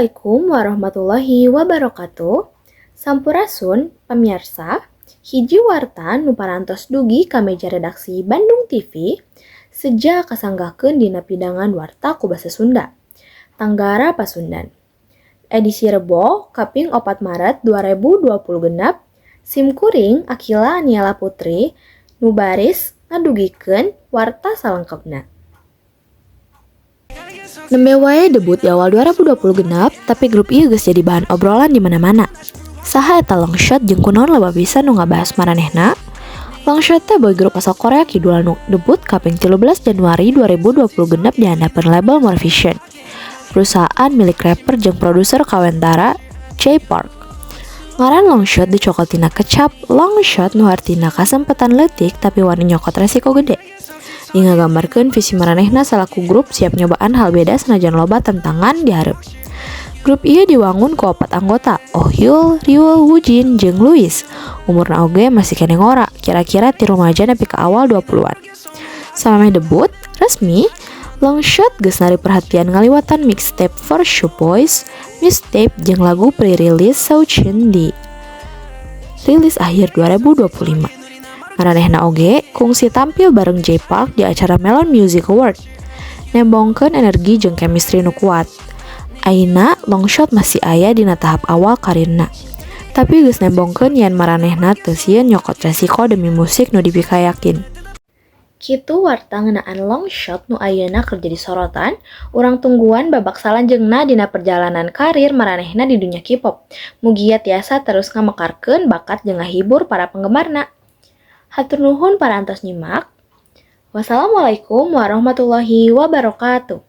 Assalamualaikum warahmatullahi wabarakatuh. Sampurasun, pamiarsa. Hiji warta nu parantos dugi ka meja redaksi Bandung TV seja kasanggahkeun dina pidangan warta ku basa Sunda. Tanggara Pasundan. Edisi Rebo, kaping 4 Maret 2026, sim kuring Akila Aniela Putri nu baris ngadugikeun warta salengkepna. Nembe wae debut di awal 2026, tapi grup ieu geus jadi bahan obrolan di mana-mana. Saha eta Longshot jeung kunaon loba pisan nu ngabahas maranehna? Longshot teh boy group asal Korea Kidul nu debut kaping 13 Januari 2026 di handapeun label More Vision, perusahaan milik rapper jeung produser kawentara Jay Park. Ngaran Longshot dicokot tina kecap long shot nu hartina kasempetan leutik tapi wani nyokot resiko gede. Ieu ngagambarkeun visi maranehna salaku grup siap nyobaan hal beda sanajan loba tantangan di hareup. Grup ieu diwangun ku opat anggota, Oh Hyul, Ryul, Woojin, jeung Louis. Umurna oge masih keneh ngora, kira-kira ti rumaja nepi ka awal 20-an. Samemeh debut resmi, Longshot geus narik perhatian ngaliwatan mixtape For Sure Boys, Mixtape jeung lagu pre-release Seuchin di rilis akhir 2025. Maranehna oge kungsi tampil bareng Jay Park di acara Melon Music Award, nembongkeun energi jeung chemistry nu kuat. Ayeuna Longshot masih aya dina tahap awal karirna. Tapi geus nembongkeun yen maranehna teu sieun nyokot resiko demi musik nu dipikayakin. Kitu warta ngeunaan Longshot nu ayeuna keur jadi sorotan, urang tungguan babak salanjeungna dina perjalanan karir maranehna di dunya K-pop. Mugia tiasa terus ngamekarkeun bakat jeung ngahibur para penggemarna. Hatur nuhun parantos nyimak. Wassalamualaikum warahmatullahi wabarakatuh.